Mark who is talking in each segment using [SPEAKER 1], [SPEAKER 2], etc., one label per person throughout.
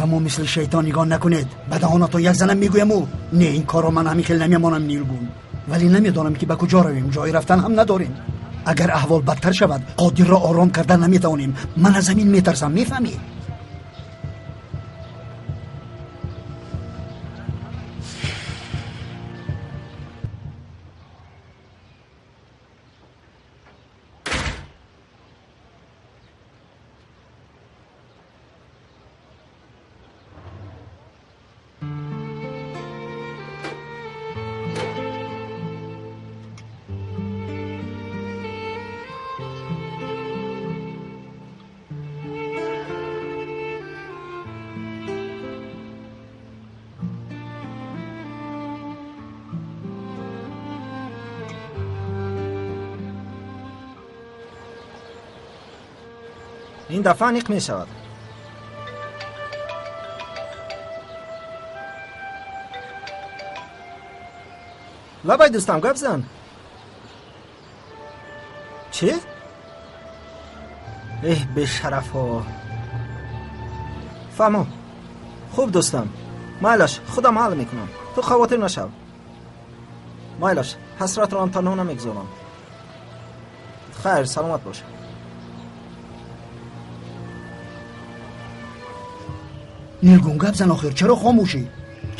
[SPEAKER 1] Ба мо мисли шайтон нигоҳ накунед. Ба даҳонатон як занам мегӯяму не, ин корро ман ҳамин хел намемонам, Нилгун. Вале намедонам ки ба куҷо равем, ҷои рафтан ҳам надорем. Агар аҳвол бадтар шавад, Қодирро ором кардан наметавонем. Ман аз ҳамин метарсам, мефаҳмӣ?
[SPEAKER 2] Ин дафъа аниқ мешавад. Лабай дӯстам, гап зан. Чӣ? Эҳ, бешарафҳо. Фаҳмо. Хуб дӯстам, майлаш, худам ҳал мекунам. Ту хавотир нашав. Майлаш, ҳасратро ҳам танҳо намегузорам. Хайр, саломат бош.
[SPEAKER 1] Нилгун, гап зан охир, чаро хомӯшӣ?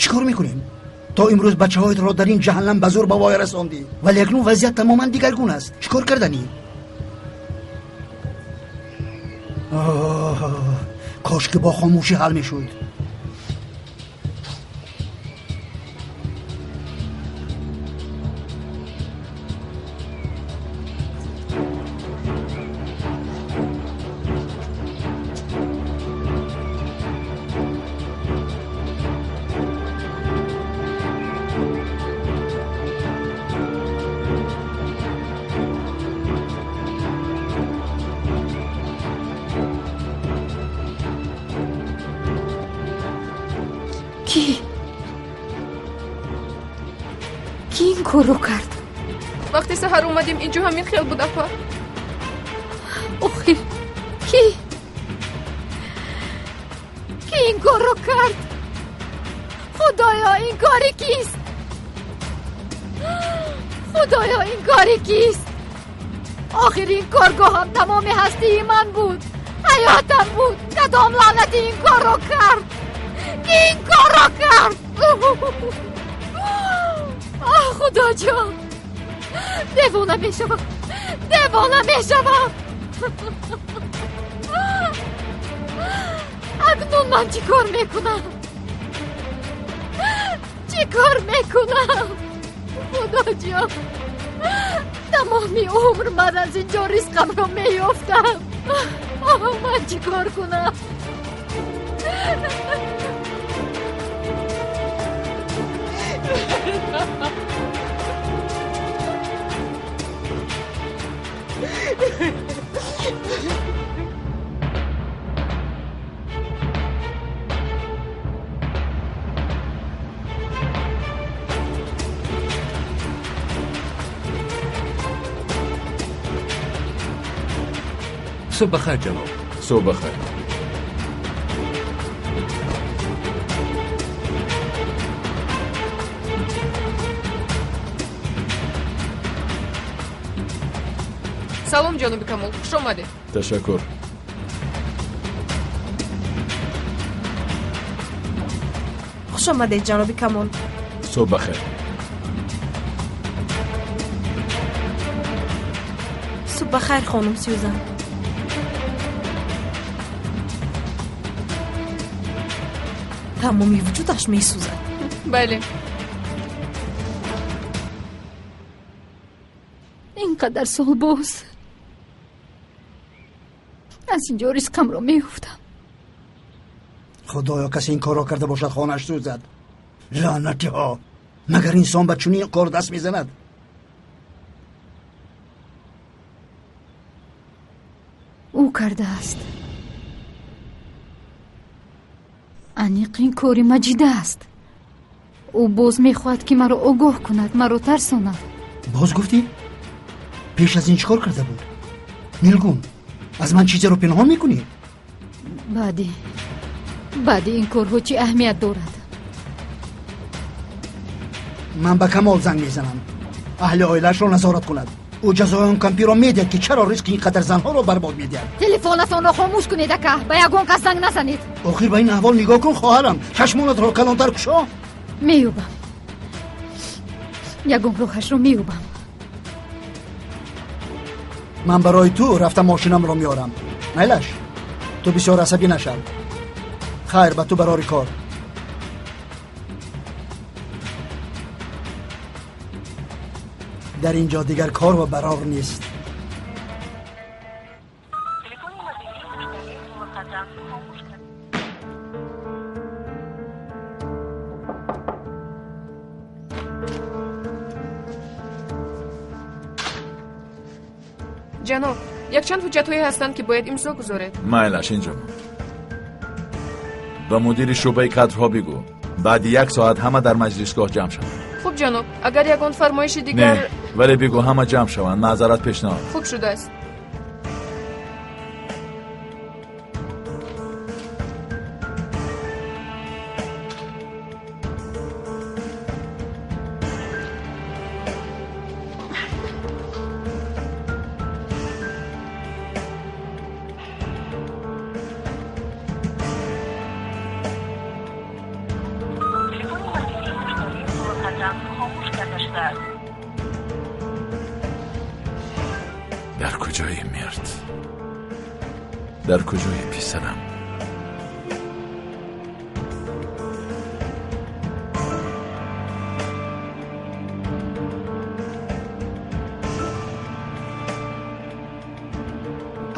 [SPEAKER 1] Чӣ кор мекунем? То имрӯз бачаҳоятро дар ин ҷаҳаннам ба зӯр ба воя расондӣ, вале акнун вазъият тамоман дигаргун аст. Чӣ кор карданӣ? Кош ки бо хомӯшӣ ҳал мешуд.
[SPEAKER 3] Ки ин корро кард?
[SPEAKER 4] Вақте саҳар омадем, инҷо ҳамин хел буд, апа.
[SPEAKER 3] Охир ки? Ки ин корро кард? Худоё, ин кори кист? Худоё, ин кори кист? Охир ин коргоҳам тамоми ҳастии ман буд, ҳаётам буд. Кадом лаънати ин корро кард? Ки ин корро кард? Оҳ, Худоҷон, девона мешавам, девона мешавам. Акнун ман чӣ кор мекунам? Чӣ кор мекунам? Худоҷон, тамоми умр ман аз инҷо ризқамро меёфтам. Оҳ, ман чӣ кор кунам?
[SPEAKER 5] صبح بخیر جناب.
[SPEAKER 6] صبح بخیر.
[SPEAKER 4] Салом, ҷаноби Камол, хуш омадед.
[SPEAKER 6] Ташаккур.
[SPEAKER 7] Хуш омадед, ҷаноби Камол.
[SPEAKER 6] Субҳ бахайр.
[SPEAKER 7] Субҳ бахайр, хонум Сюзан. Тамоми вуҷудаш месӯзад.
[SPEAKER 4] Бале.
[SPEAKER 3] Ин қадар сол боз аз инҷо ризқамро меёфтам.
[SPEAKER 1] Худоё, касе ин корро карда бошад, хонааш сӯзад. Лаънатиҳо, магар инсон ба чунин кор даст мезанад?
[SPEAKER 3] Ӯ кардааст. Аниқ ин кори Маҷида аст. Ӯ боз мехоҳад, ки маро огоҳ кунад, маро тарсонад.
[SPEAKER 1] Боз гуфтӣ? Пеш аз ин чӣ кор карда буд? Нилгун, аз ман чизеро пинҳон мекунӣ?
[SPEAKER 3] Баъди Баъди ин корҳо чӣ аҳамият дорад?
[SPEAKER 1] Ман ба Камол занг мезанам. Аҳли оилаашро назорат кунад. Ӯ ҷазои он кампирро медиҳад, ки чаро ризқи ин қадар занҳоро барбод медиҳад.
[SPEAKER 3] Телефонатонро хомӯш кунед, ака. Ба ягон кас занг назанед.
[SPEAKER 1] Охир ба ин аҳвол нигоҳ кун, хоҳарам. Чашмонатро калонтар кушо.
[SPEAKER 3] Меёбам. Ягон роҳашро меёбам.
[SPEAKER 1] Ман барои ту рафта мошинамро меорам. Майлаш, ту бисёр асабӣ нашав. Хайр, ба ту барори кор. Дар ин ҷо дигар кор ва барор нест.
[SPEAKER 4] Ҷаноб, якчанд ҳуҷҷатҳое ҳастанд, ки бояд имзо гузоред.
[SPEAKER 6] Майлаш, инҷо мон. Ба мудири шӯъбаи кадрҳо бигӯ, баъди як соат ҳама дар маҷлисгоҳ ҷамъ шаванд.
[SPEAKER 4] Хуб, ҷаноб, агар ягон фармоиши дигар...
[SPEAKER 6] Не, вале бигӯ ҳама ҷамъ шаванд, маъзарат пешниҳод.
[SPEAKER 4] Хуб шудааст.
[SPEAKER 6] дар куҷои мирд? Дар куҷои писарам?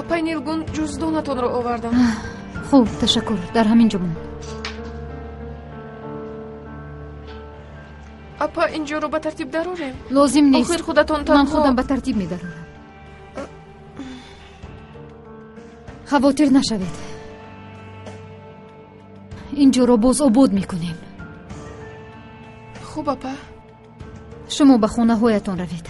[SPEAKER 4] Апай Нилгун, ҷуздонатонро овардам.
[SPEAKER 3] Хуб, ташаккур. Дар ҳамин ҷо мон.
[SPEAKER 4] Апа, инҷоро ба тартиб дарорем?
[SPEAKER 3] Лозим нест.
[SPEAKER 4] Охир худатон танҳо...
[SPEAKER 3] Ман худам ба тартиб медарорам. Хавотир нашавед. Инҷоро боз обод мекунем.
[SPEAKER 4] Хуб, апа.
[SPEAKER 3] Шумо ба хонаҳоятон равед.